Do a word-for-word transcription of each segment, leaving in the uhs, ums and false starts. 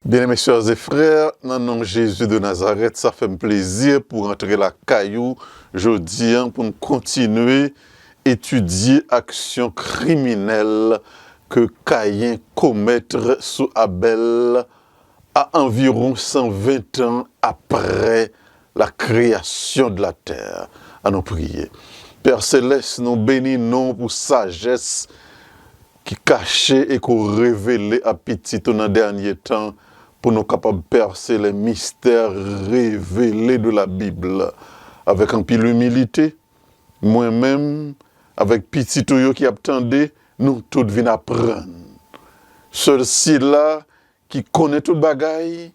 Bien-aimés sœurs et frères, nan non Jezi de Nazarèt, sa fè m plezi pou rantre lakay ou jodi a pou n kontinye etidye aksyon kriminèl ke Kayen komèt sou Abèl a anviwon san ven tan aprè la création de la terre. Ann nou priye. Pè Selès, nou beni non w pou sajès ki kache e ke w revele a pitit ou nan dènye tan, pou nou kapab pèse les mystères révélés de la Bible. Avèk anpil imilite, mwen menm, avèk pitit ou yo ki ap tande, nou tout vin aprann. Sèl sila ki konnen tout bagay,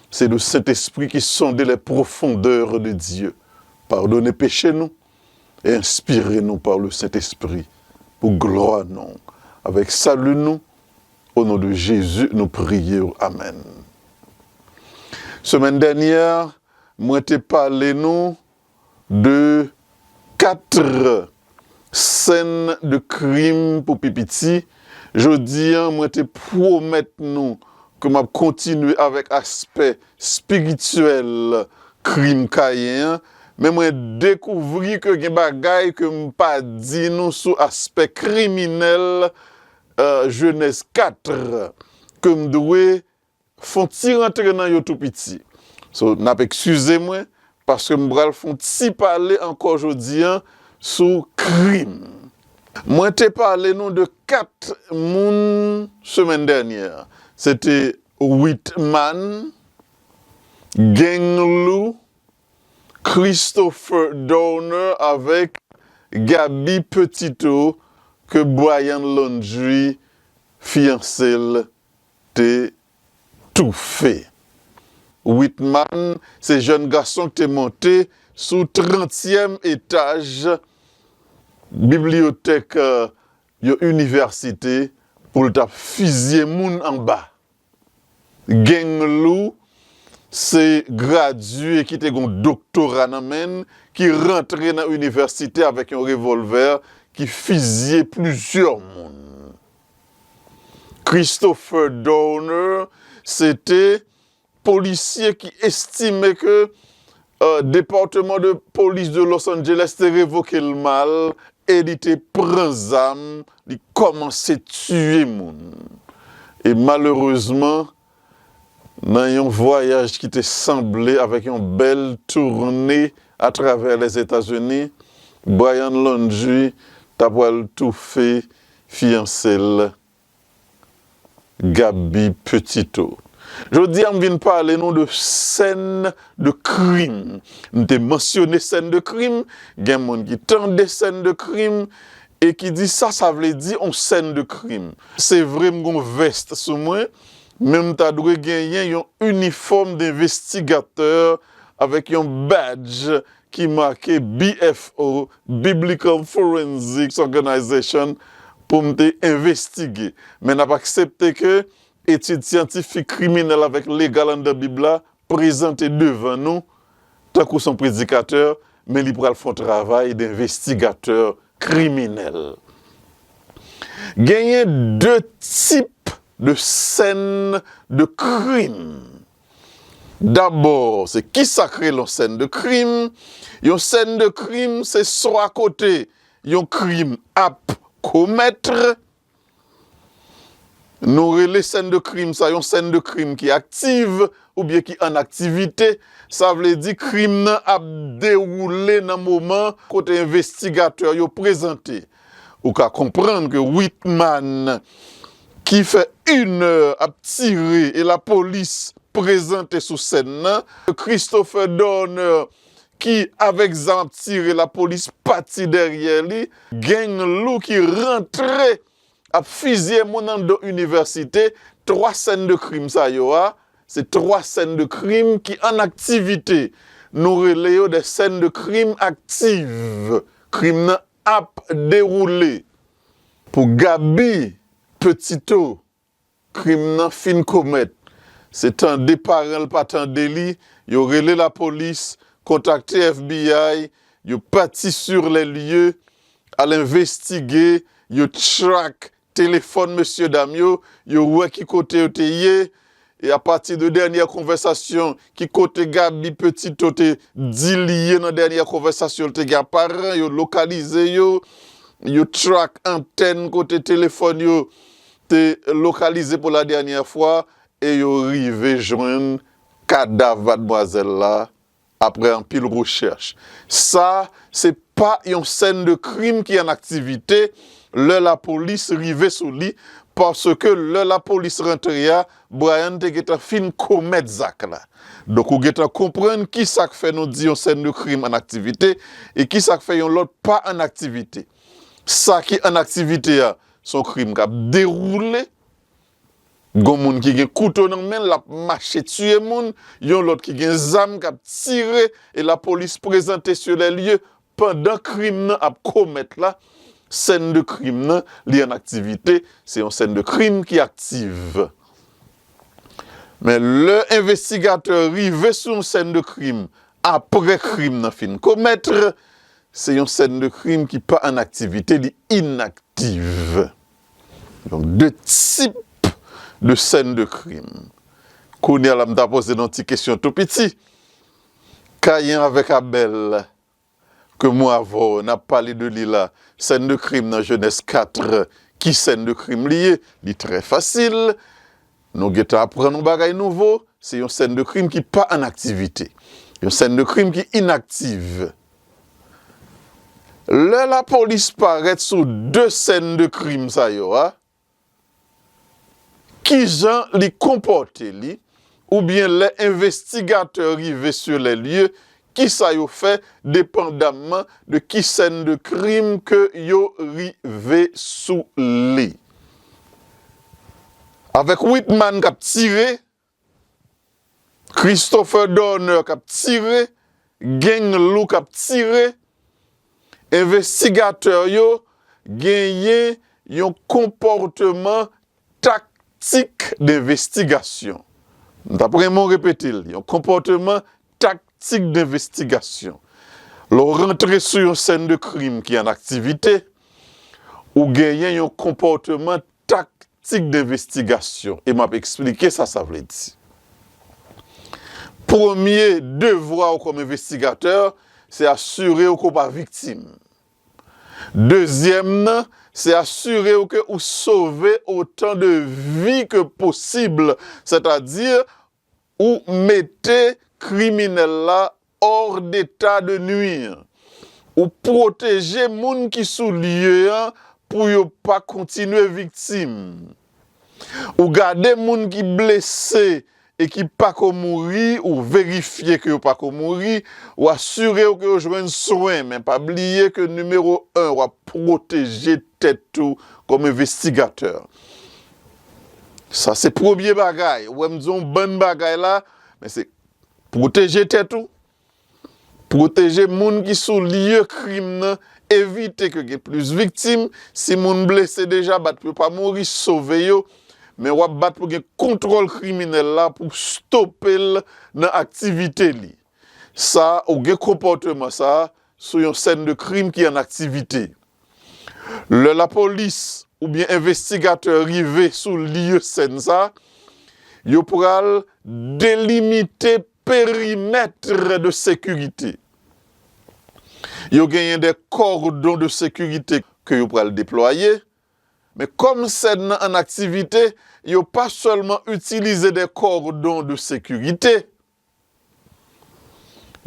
c'est le Saint-Esprit qui sonde les profondeurs de Dieu. Padone peche nou e enspire nou pa le Saint-Esprit pou glwa non w. Avèk sali nou, o non de Jezi, nou priye w. Amèn. Semèn dènyè, mwen te pale nou de kat sèn de krim pou pi piti. Jodi a, mwen te pwomèt nou ke m ap kontinye avèk aspè espirityèl krim Kayen an, men mwen dekouvri ke gen bagay ke m pa di nou sou aspè kriminèl, euh, Jenèz kat, ke m dwe fè yon ti rantre nan yo tou piti. So, n ap eskize mwen, paske m pral fè yon ti pale ankò jodi a sou krim. Mwen te pale nou de kat moun semèn dènyè. Se te Whitman, Gang Lou, Christopher Dorner avèk Gabby Petito ke Brian Laundrie, fiyanse l, te toufe. Whitman se jèn gason ki te monte sou trantyèm etaj bibliyotèk, euh, yon inivèsite pou l t ap fizye moun anba. Gang Lou se gradye ki te gen yon doktora nan men l, ki rantre nan inivèsite avèk yon revòlvè ki fizye plizyè moun. Christopher Dorner se te polisye ki estime ke, euh, Department de Police de Los Angeles te revoke l mal e li te pran zam, li kòmanse tiye moun. E malerezman, nan yon vwayaj ki te sanble avèk yon bèl toune atravè Lèzetazini, Brian Laundrie ta pral toufe fiyanse l, Gabby Petito. Jodi a, m vin pale nou de sèn de krim. M te mansyone sèn de krim, gen moun ki tande sèn de krim e ki di, "Sa, sa vle di yon sèn de krim." Se vre, m gon vès sou mwen, men m ta dwe genyen yon inifòm denvestigatè avèk yon badge ki make B F O, Biblical Forensics Organization, pou m te envestige. Men n ap aksepte ke etid syantifik kriminèl avèk legal anndan Bib la prezante devan nou tankou se yon predikatè, men li pral fè yon travay denvestigatè kriminèl. Genyen de tip de sèn de krim. Dabò, se kisa k rele yon sèn de krim? Yon sèn de krim, se swa kote yon krim ap komèt, nou rele sèn de krim sa yon sèn de krim ki aktif oubyen ki an aktivite. Sa vle di krim nan ap dewoule nan moman kote envestigatè yo prezante. Ou ka konprann ke Whitman, ki fè inè ap tire e lapolis prezante sou sèn nan, Christopher Dorner, ki avèk zam ap tire, lapolis pati dèyè li, Gang Lou ki rantre ap fizye moun anndan inivèsite, twa sèn de krim sa yo a, se twa sèn de krim ki an aktivite. Nou rele yo de sèn de krim aktif. Krim nan ap dewoule. Pou Gabby Petito, krim nan fin komèt. Se tande paran l pa tande li, yo rele lapolis, kontakte F B I, yo pati sur les lieux, al envestige, yo track telefòn mesyedam yo, yo wè ki kote yo te ye, e apati de dènyè konvèsasyon, ki kote Gaby Petito te di li ye nan dènyè konvèsasyon, l te gen ak paran yo, lokalize yo, yo track antèn kote telefòn yo te lokalize pou la dènyè fwa, e yo rive jwenn kadav madmwazèl la, apre anpil rechèch. Sa, se pa yon sèn de krim ki an aktivite lè lapolis rive sou li, paske lè lapolis rantre a, Brian te gentan fin komèt zak la. Donk, ou gentan konprann ki sa k fè nou di yon sèn de krim an aktivite e ki sa k fè yon lòt pa an aktivite. Sa ki an aktivite a, se yon krim k ap dewoule, gon moun ki gen kouto nan men l, l ap mache tiye moun, yon lòt ki gen zam k ap tire, e lapolis prezante sur les lieux pandan krim nan ap komèt la. Sèn de krim nan, li an aktivite, se yon sèn de krim ki aktif. Men lè envestigatè rive sou yon sèn de krim, apre krim nan fin komèt, se yon sèn de krim ki pa an aktivite, li inaktif. Donk, de tip de sèn de krim. Kounye a la, m ta poze nou ti kesyon tou piti. Kayen avèk Abèl, ke mwen avè w n ap pale de li la, sèn de krim nan Jenèz kat, ki sèn de krim li ye? Li trè fasil. Nou gentan aprann yon bagay nouvo, se yon sèn de krim ki pa an aktivite. Yon sèn de krim ki inaktif. Lè lapolis parèt sou de sèn de krim sa yo a, kijan li konpòte li, oubyen lè envestigatè rive sur les lieux, kisa yo fè, depandamman de ki sèn de krim ke yo rive sou li. Avèk Whitman k ap tire, Christopher Dorner k ap tire, Gang Lou k ap tire, envestigatè yo genyen yon konpòteman taktik denvestigasyon. M t ap renmen w repete l, yon konpòteman taktik denvestigasyon. Lè w rantre sou yon sèn de krim ki an aktivite, ou genyen yon konpòteman taktik denvestigasyon, e m ap eksplike sa sa vle di. Premye devwa w kòm envestigatè, se asire w ke w pa viktim. Dezyèm nan, se asire w ke ou sove otan de vi ke posib, sètadi ou mete kriminèl la hors d'état de nuire. Ou pwoteje moun ki sou lye a pou yo pa kontinye viktim. Ou gade moun ki blese e ki pako mouri, ou verifye ke yo pako mouri, ou asire w ke yo jwenn swen, men pa bliye ke nimewo en, w ap pwoteje tèt ou kòm envestigatè. Sa se premye bagay. Ou wè m di yon bann bagay la, men se pwoteje tèt ou, pwoteje moun ki sou lye krim nan, evite ke gen plis viktim. Si moun blese deja, bat pou yo pa mouri, sove yo. Men w ap bat pou gen kontwòl kriminèl la, pou stope l nan aktivite li. Sa, ou gen konpòteman sa sou yon sèn de krim ki an aktivite. Lè lapolis oubyen envestigatè rive sou lye sèn sa, yo pral delimite perimèt de sekirite. Yo genyen de kòdon de sekirite ke yo pral deplwaye, men kòm sèn nan an aktivite, yo pa sèlman itilize de kòdon de sekirite,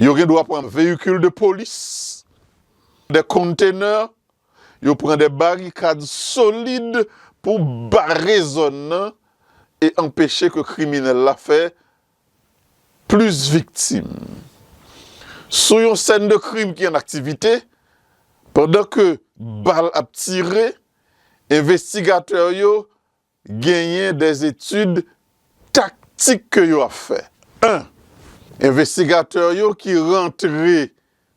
yo gen dwa pran veyikil de polis, de kontenè, yo pran de barikad solid pou bare zòn nan e anpeche ke kriminèl la fè plis viktim. Sou yon sèn de krim ki an aktivite, pandan ke bal ap tire, envestigatè yo genyen de etid taktik ke yo ap fè. En, envestigatè yo ki rantre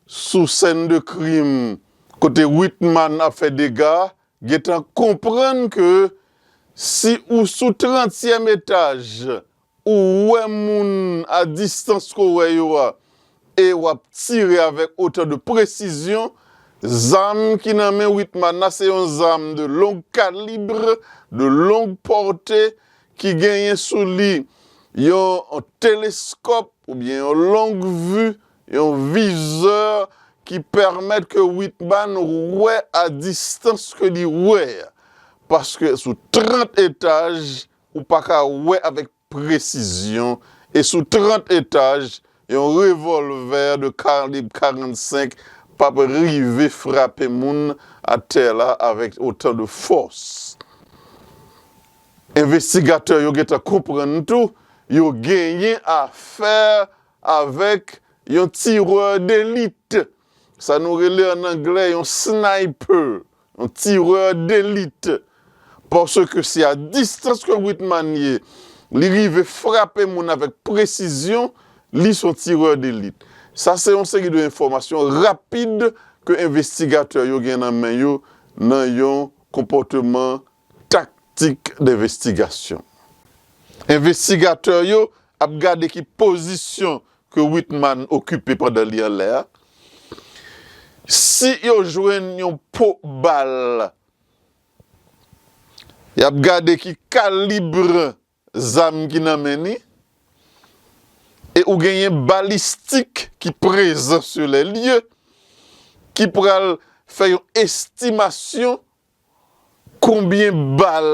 sou sèn de krim kote Whitman ap fè dega, gentan konprann ke si ou sou trantyèm etaj, ou wè moun a distans ke w wè yo a, e w ap tire avèk otan de presizyon, zam ki nan men Whitman nan se yon zam de long calibre, de longue portée, ki genyen sou li yon, yon teleskòp oubyen yon long vi, yon vizè ki pèmèt ke Whitman wè a distans ke li wè a. Paske sou trant etaj, ou pa ka wè avèk presizyon, e sou trant etaj, yon revòlvè de kalib karannsenk p ap rive frape moun atè la avèk otan de fòs. Envestigatè yo gentan konprann tou, yo genyen afè avèk yon tirè delit. Sa nou rele ann anglè yon sniper, yon tirè delit. Paske se a distans ke Whitman ye, li rive frape moun avèk presizyon, li se yon tirè delit. Sa se yon seri de enfòmasyon rapid ke envestigatè yo gen nan men yo nan yon konpòteman taktik denvestigasyon. Envestigatè yo ap gade ki pozisyon ke Whitman okipe pandan li anlè a. Si yo jwenn yon po bal, y ap gade ki kalib zam ki nan men li, e ou genyen balistik ki prezan sou lè lye, ki pral fè yon estimasyon konbyen bal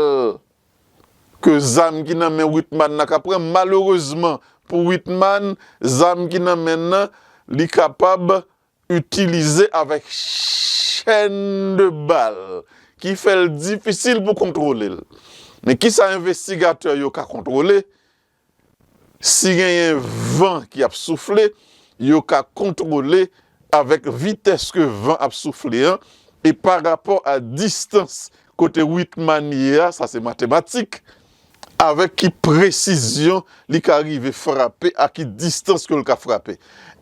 ke zam ki nan men Whitman nan ka pran. Malerezman pou Whitman, zam ki nan men nan, li kapab itilize avèk chèn de bal, ki fè l difisil pou kontwole l. Men kisa envestigatè yo ka kontwole? Si genyen van ki ap soufle, yo ka kontwole avèk vitès ke van ap soufle an, e pa rapò a distans kote Whitman ye a, sa se matematik, avèk ki presizyon li ka rive frape, a ki distans ke l ka frape.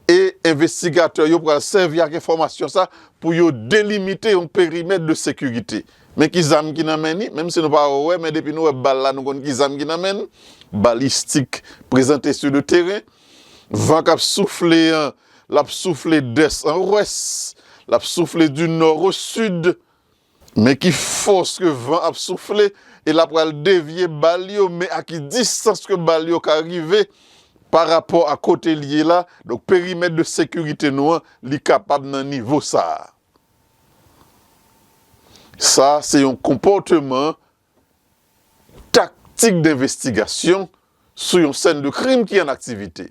E envestigatè yo pral sèvi ak enfòmasyon sa pou yo delimite yon perimèt de sekirite. Men ki zam ki nan men li, menm si nou pa wè, men depi nou wè bal la, nou konn ki zam ki nan men l. Balistik prezante sou le teren. Van k ap soufle an, l ap soufle d'ès an wès, l ap soufle du nord au sud. Men ki fòs ke van ap soufle, e l ap pral devye bal yo, men a ki distans ke bal yo ka rive pa rapò a kote l ye la. Donk, perimèt de sekirite nou an, li kapab nan nivo sa a. Sa se yon konpòteman taktik denvestigasyon sou yon sèn de krim ki an aktivite.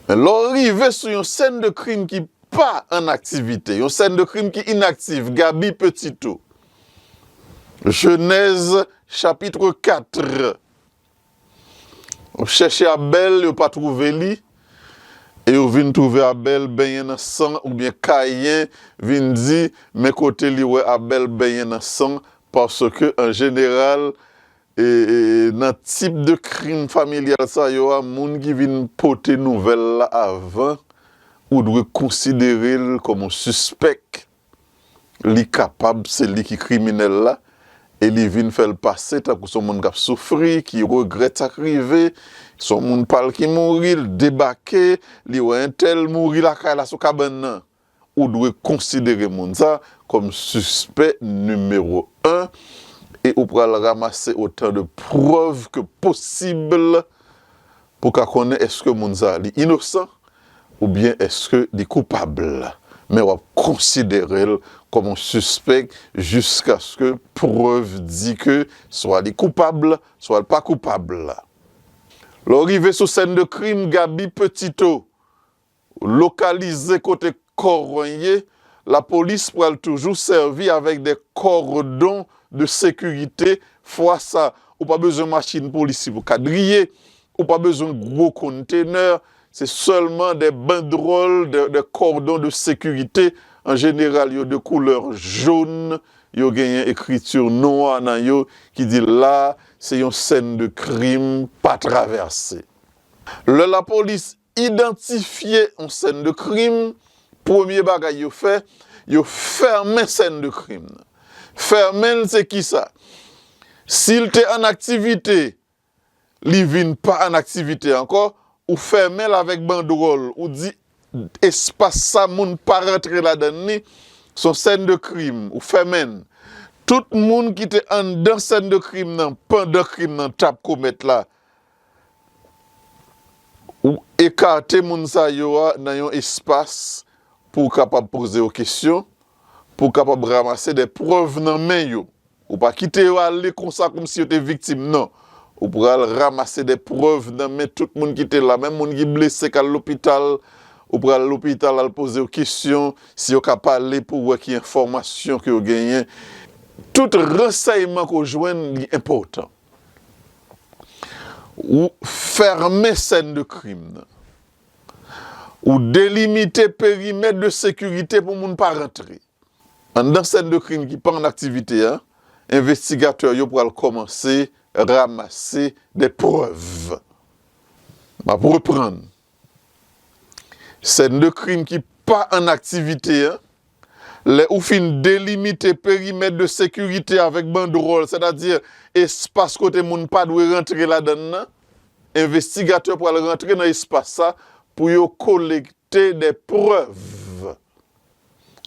Men lè w rive sou yon sèn de krim ki pa an aktivite, yon sèn de krim ki inaktif, Gaby Petito, Jenèz chapit kat, yo chèche Abèl, yo pa twouve li, e yo vin twouve Abèl benyen nan san, oubyen Kayen vin di, men kote li wè Abèl benyen nan san, paske an jeneral, e, e, nan tip de krim familyal sa yo a, moun ki vin pote nouvèl la avan, ou dwe konsidere l kòm yon sispèk. Li kapab se li ki kriminèl la, e li vin fè l pase tankou se yon moun k ap soufri, ki regrèt sa k rive, se yon moun pa l ki mouri, l debake, li wè entèl mouri lakay la sou kabann nan. Ou dwe konsidere moun sa kòm sispè nimewo en, e ou pral ranmase otan de prèv ke posib pou w ka konnen èske moun sa li inosan, oubyen èske li koupab. Men w ap konsidere l kòm yon sispèk jiskaske prèv di ke swa li koupab, swa l pa koupab. Lè w rive sou sèn de krim, Gaby Petito lokalize kote kò an ye, lapolis pral toujou sèvi avèk de kòdon de sekirite. Fwa sa, ou pa bezwen machin polisye pou kadriye, ou pa bezwen gwo kontenè, se sèlman de bandwòl, de, de kòdon de sekirite. An jeneral, yo de koulè jòn, yo genyen ekriti nwa nan yo ki di la, se yon sèn de krim pa travèse. Lè lapolis idantifye yon sèn de krim, premye bagay yo fè, yo fèmen sèn de krim nan. Fèmen l se kisa? Si l te an aktivite, li vin pa an aktivite ankò, ou fèmen l avèk bandwòl, ou di espas sa moun pa rantre ladan li, se yon sèn de krim, ou fèmen l. Tout moun ki te anndan sèn de krim nan pandan krim nan t ap komèt la, ou ekate moun sa yo a nan yon espas pou w kapab poze yo kesyon, pou w kapab ranmase de prèv nan men yo. Ou pa kite yo ale konsa kòmsi yo te viktim, non. Ou pral ranmase de prèv nan men tout moun ki te la, menm moun ki blese k al lopital, ou pral lopital al poze yo kesyon, si yo ka pale pou w wè ki enfòmasyon ke yo genyen. Tout ransèyman ke w jwenn, li enpòtan. Ou fèmen sèn de krim nan. Ou delimite perimèt de sekirite pou moun pa rantre. Anndan sèn de krim ki pa an aktivite a, envestigatè yo pral kòmanse ranmase de prèv. M ap reprann. Sèn de krim ki pa an aktivite a, lè ou fin delimite perimèt de sekirite avèk bandwòl, sètadi espas kote moun pa dwe rantre ladan l nan, envestigatè pral rantre nan espas sa pou yo kolekte de prèv.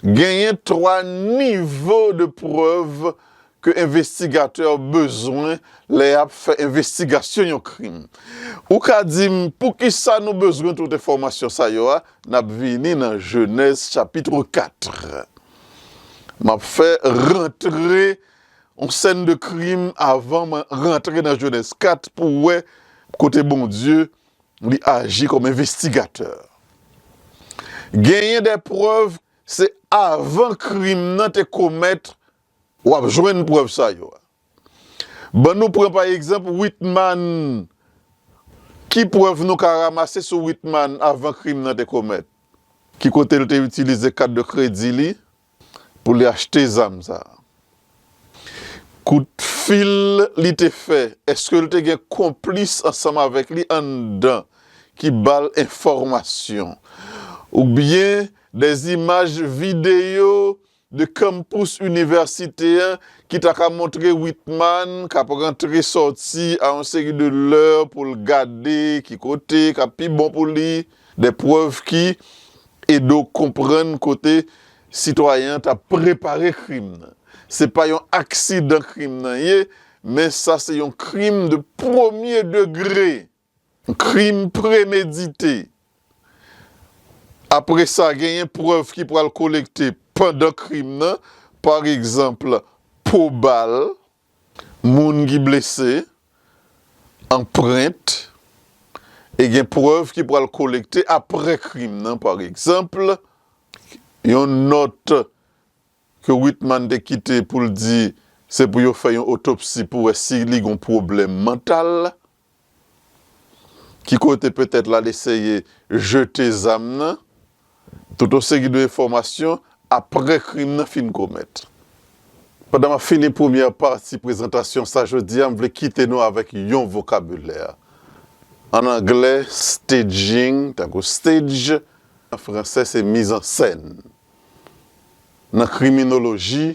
Genyen twa nivo de prèv ke envestigatè bezwen lè y ap fè envestigasyon yon krim. Ou ka di m poukisa nou bezwen tout enfòmasyon sa yo a? N ap vini nan Jenèz chapit kat. M ap fè rantre yon sèn de krim avan mwen rantre nan Jenèz kat pou w wè kote Bondye li aji kòm envestigatè. Genyen de prèv, se avan krim nan te komèt, w ap jwenn prèv sa yo a. Ban nou pran pa egzanp Whitman. Ki prèv nou ka ranmase sou Whitman avan krim nan te komèt? Ki kote l te itilize kat de kredi li pou li achte zam sa a? Kout fil li te fè, èske l te gen konplis ansanm avèk li anndan ki ba l enfòmasyon? Oubyen de imaj videyo de kanpous inivèsite an ki ta ka montre Whitman k ap rantre sòti a yon seri de lè pou l gade ki kote k ap pi bon pou li, de prèv ki ede w konprann kote sitwayen an t ap prepare krim nan. Se pa yon aksidan krim nan ye, men sa se yon krim de premye degre. Krim premedite. Apre sa, genyen prèv ki pral kolekte pandan krim nan, pa egzanp, po bal, moun ki blese, anprent, e gen prèv ki pral kolekte apre krim nan, pa egzanp, yon nòt ke Whitman te kite pou l di se pou yo fè yon otopsi pou wè si li gon pwoblèm mantal, ki kote petèt l al eseye jete zam nan, tout yon seri de enfòmasyon apre krim nan fin komèt. Pandan m ap fini premyè pati prezantasyon sa jodi a, m vle kite nou avèk yon vokabilè. An anglè, staging, tankou stage, an fransè, se mizansèn. Nan kriminoloji,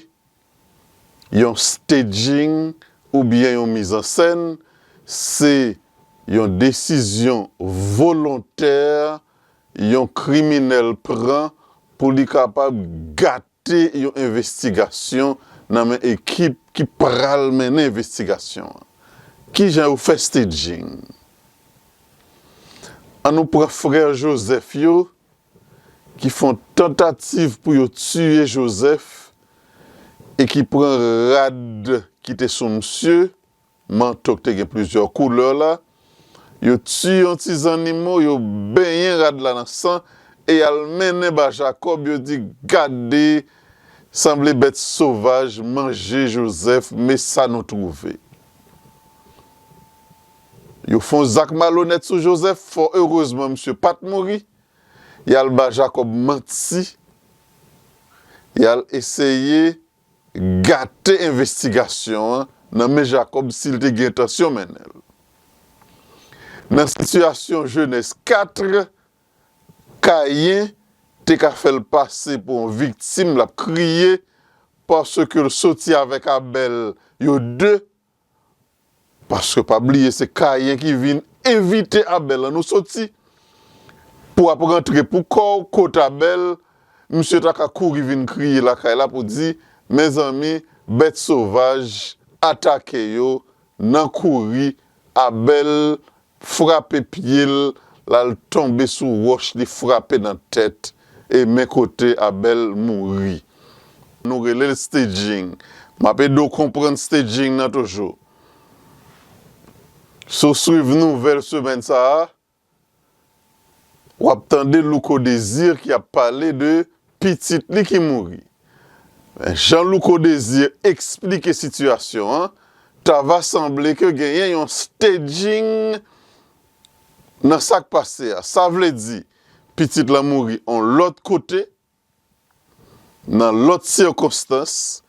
yon staging oubyen yon mizansèn, se yon desizyon volontè yon kriminèl pran pou li kapab gate yon envestigasyon nan men ekip ki pral mennen envestigasyon an. Kijan yo fè staging? Ann nou pran frè Jozèf yo ki fè yon tantativ pou yo tiye Jozèf e ki pran rad ki te sou misye, manto ki te gen plizyè koulè la, yo tiye yon ti zannimo, yo benyen rad la nan san e y al mennen ba Jakòb, yo di, "Gade, sanble bèt sovaj manje Jozèf, men sa nou twouve." Yo fè yon zak malonèt sou Jozèf, fò erezman misye pa t mouri. Y al ba Jakòb manti. Y al eseye gate envestigasyon an nan men Jakòb si l te gen entansyon mennen l. Nan sitiyasyon Jenèz kat, Kayen te ka fè l pase pou yon viktim, l ap kriye paske l soti avèk Abèl, yo de, paske pa bliye se Kayen ki vin envite Abèl ann nou soti pou w ap rantre pou kò w kot Abèl, misye ta ka kouri vin kriye lakay la pou di, mezanmi, Bèt sovaj atake yo nan kouri, Abèl frape pye l, l al tonbe sou wòch, li frape nan tèt, e men kote Abèl mouri. Nou rele l staging. M ap ede w konprann staging nan toujou. Si w swiv nouvèl semèn sa a, w ap tande Louko Désir ki ap pale de pitit li ki mouri. Men jan Louko Désir eksplike sitiyasyon an, ta va sanble ke genyen yon staging nan sa k pase a. Sa vle di, pitit lan mouri yon lòt kote, nan lòt sikonstans,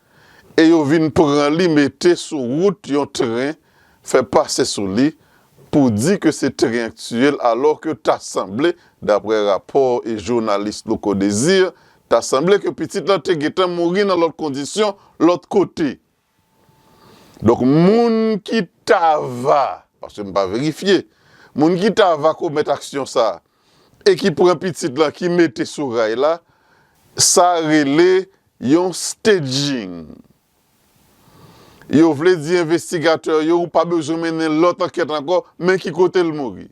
e yo vin pran li mete sou wout yon tren, fè pase sou li, pou di ke se tren k tiye l, alò ke ta sanble, daprè rapò e jounalis Louko Désir, ta sanble ke pitit lan te gentan mouri nan lòt kondisyon, lòt kote. Donk, moun ki ta va, paske m pa verifye, moun ki ta va komèt aksyon sa a, e ki pran pitit lan, ki mete sou ray la, sa rele yon staging. Yo vle di envestigatè yo, ou pa bezwen mennen lòt ankèt ankò, men ki kote l mouri.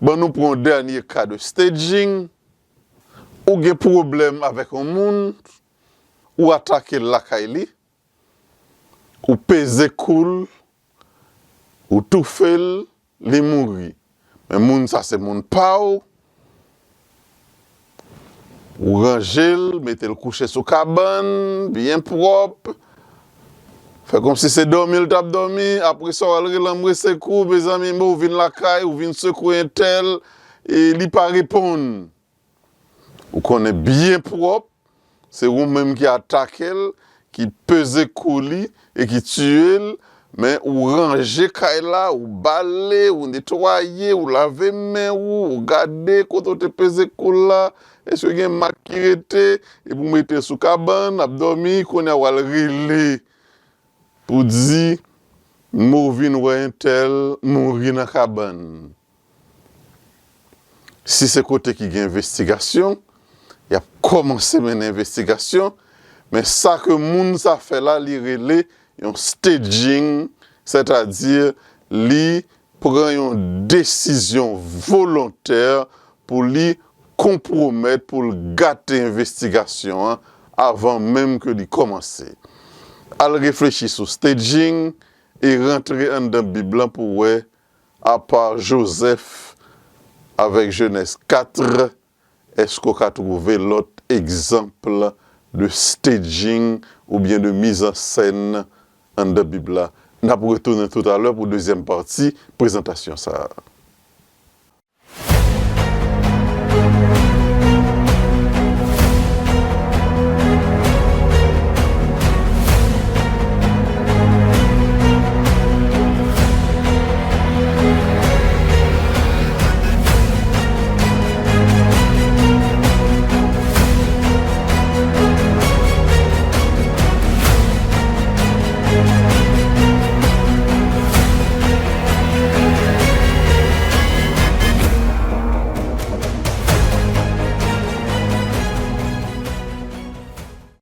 Ban nou pran yon dènye ka de staging. Ou gen pwoblèm avèk yon moun, ou atake l lakay li, ou peze kou l, ou toufe l, li mouri. Men moun sa se moun pa w, ou ranje l, mete l kouche sou kabann, byen pwòp, fè kòmsi se dòmi l t ap dòmi, apre sa w al rele anmwe sekou, mezanmi, men ou vin lakay, ou vin sekwe entèl, e li pa reponn. Ou konnen byen pwòp, se ou menm ki atake l, ki peze kou li e ki tiye l, men ou ranje kay la, ou bale, ou netwaye, ou lave men ou, ou gade kote w te peze kou l la, èske gen mak ki rete, epi w mete l sou kabann, ap dòmi, kounye a w al rele pou di, men w vin wè entèl mouri nan kabann. Si se kote ki gen envestigasyon, y ap kòmanse mennen envestigasyon, men sa ke moun sa fè la, li rele yon staging, sètadi li pran yon desizyon volontè pou li konpwomèt, pou l gate envestigasyon an avan menm ke li kòmanse. Al reflechi sou staging e rantre anndan Bib lan pou w wè, apa Jozèf avèk Jenèz kat, èske w ka twouve lòt egzanp de staging oubyen de mizansèn anndan Bib la? N ap retounen toutalè pou dezyèm pati prezantasyon sa a.